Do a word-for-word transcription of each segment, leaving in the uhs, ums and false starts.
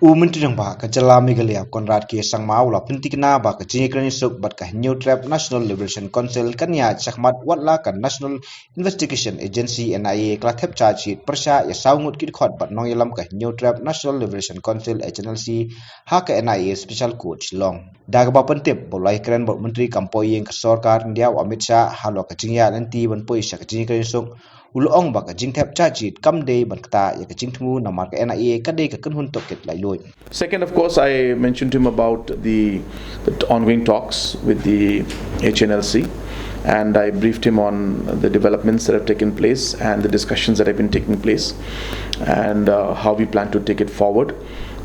U Myntri Rangbah ka jylla Meghalaya Conrad K Sangma u la pyntikna ba ka jingïakren ïasuk bad ka Hynñiewtrep National Liberation Council kan ïaid shakhmat wat la ka National Investigation Agency, N I A, ka la thep charge sheet pyrshah ïa saw ngut ki dkhot bad nongïalam ka Hynñiewtrep National Liberation Council, H N L C, ha ka N I A Special Court Shillong. Da kaba pyntip ba u la ïakren bad u Myntri kam poi ïing ka sorkar India u Amit Shah halor ka jingïaid lynti ban poi sha ka jingïakren ïasuk, u la ong ba ka jingthep charge sheet kam dei ban ktah ïa ka jingthmu namar ka N I A ka dei ka kynhun tohkit laitluid. Second, of course, I mentioned to him about the, the ongoing talks with the H N L C, and I briefed him on the developments that have taken place and the discussions that have been taking place, and uh, how we plan to take it forward,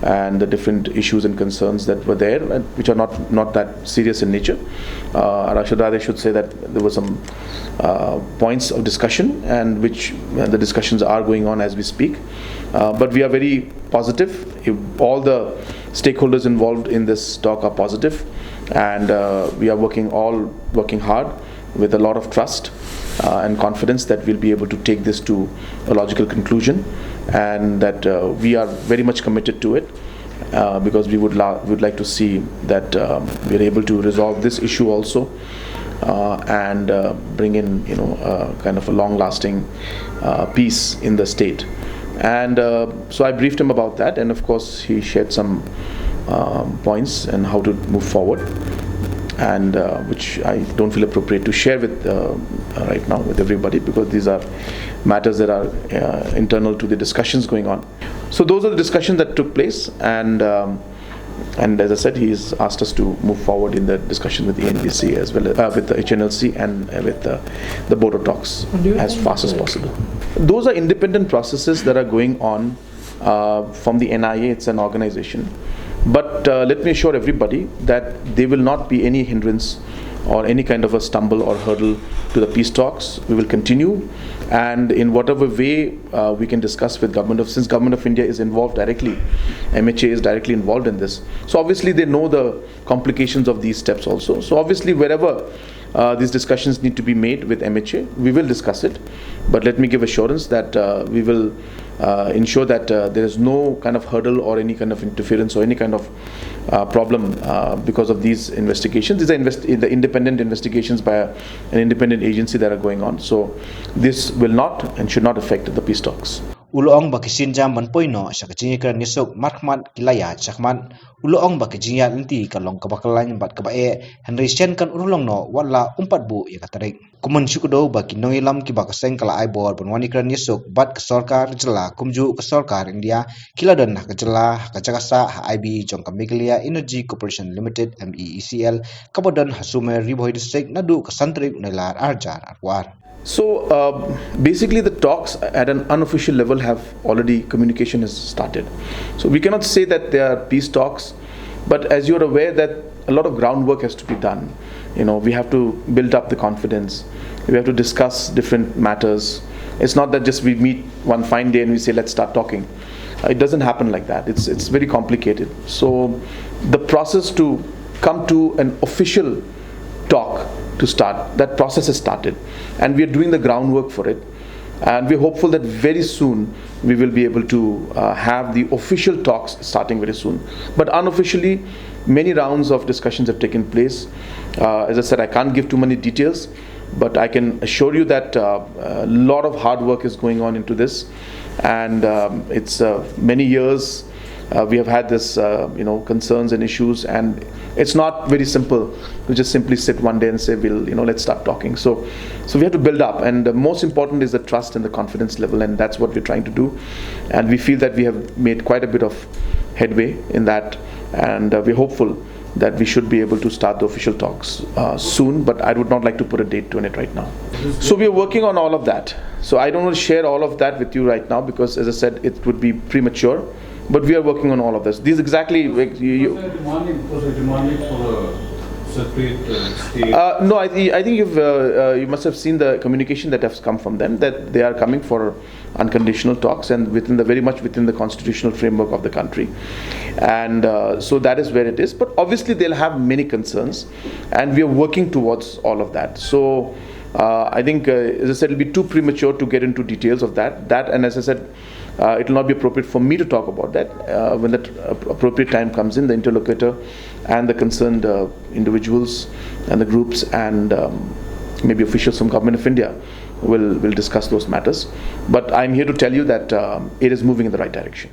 and the different issues and concerns that were there, and which are not, not that serious in nature. Uh, and I should, I should say that there were some uh, points of discussion, and which, and the discussions are going on as we speak. Uh, but we are very positive. If all the stakeholders involved in this talk are positive, and uh, we are working, all working hard with a lot of trust uh, and confidence that we'll be able to take this to a logical conclusion, and that uh, we are very much committed to it, uh, because we would la- would like to see that um, we're able to resolve this issue also, uh, and uh, bring in, you know, uh, kind of a long-lasting uh, peace in the state. And uh, so I briefed him about that, and of course he shared some um, points and how to move forward, and uh, which I don't feel appropriate to share with uh, uh, right now with everybody, because these are matters that are uh, internal to the discussions going on. So those are the discussions that took place, and um, and as I said, he's asked us to move forward in the discussion with the N B C as well, uh, with the H N L C and uh, with uh, the border talks as fast as possible. Those are independent processes that are going on uh, from the N I A. It's an organization. But uh, let me assure everybody that there will not be any hindrance or any kind of a stumble or hurdle to the peace talks. We will continue, and in whatever way uh, we can discuss with Government of, since Government of India is involved directly, M H A is directly involved in this. So obviously they know the complications of these steps also. So obviously wherever uh, these discussions need to be made with M H A, we will discuss it. But let me give assurance that uh, we will uh, ensure that uh, there is no kind of hurdle or any kind of interference or any kind of uh, problem uh, because of these investigations. These are invest- the independent investigations by an independent agency that are going on. So this will not and should not affect the peace talks. U la ong ba ki sienjam ban poi noh sha ka jingïakren ïasuk markhmat ki la ïaid shakhmat. U la ong ba ka jingïaid lynti ka long kaba khlaiñ bad kaba eh, hynrei shen kan urlong noh wat la um pat buh ïa ka tarik. Kumne shu kdew ba ki nongïalam kiba ka seng ka la ai bor ban wan ïakren ïasuk bad ka sorkar jylla kumjuh ka sorkar India, ki la don ha ka jylla ha ka jaka sah ha I B jong ka Meghalaya Energy Corporation Limited, M E E C L, kaba don ha Sumer, Ri Bhoi District, naduh ka san tarik Nailar arhajar arphew ar. So uh, basically, the talks at an unofficial level have already, communication has started. So we cannot say that they are peace talks, but as you're aware that a lot of groundwork has to be done. You know, we have to build up the confidence. We have to discuss different matters. It's not that just we meet one fine day and we say, "Let's start talking." Uh, it doesn't happen like that. It's it's very complicated. So the process to come to an official talk to start, that process has started, and we are doing the groundwork for it. And we're hopeful that very soon we will be able to uh, have the official talks starting very soon. But unofficially, many rounds of discussions have taken place. Uh, as I said, I can't give too many details, but I can assure you that uh, a lot of hard work is going on into this, and um, it's uh, many years uh, we have had this, uh, you know, concerns and issues, and it's not very simple to just simply sit one day and say, "We'll, you know, let's start talking." So, so we have to build up, and the most important is the trust and the confidence level, and that's what we're trying to do. And we feel that we have made quite a bit of headway in that, and uh, we're hopeful that we should be able to start the official talks uh, soon, but I would not like to put a date to it right now. So we are working on all of that. So I don't want to share all of that with you right now because, as I said, it would be premature. But we are working on all of this. These exactly. You, you, demanding, demanding for a separate uh, state. Uh, no, I, I think you've uh, uh, you must have seen the communication that has come from them, that they are coming for unconditional talks and within the, very much within the constitutional framework of the country. And uh, so that is where it is. But obviously, they'll have many concerns, and we are working towards all of that. So uh, I think, uh, as I said, it'll be too premature to get into details of that. That, and as I said, Uh, it will not be appropriate for me to talk about that. Uh, when that ap- appropriate time comes in, the interlocutor and the concerned uh, individuals and the groups and um, maybe officials from Government of India will, will discuss those matters. But I'm here to tell you that um, it is moving in the right direction.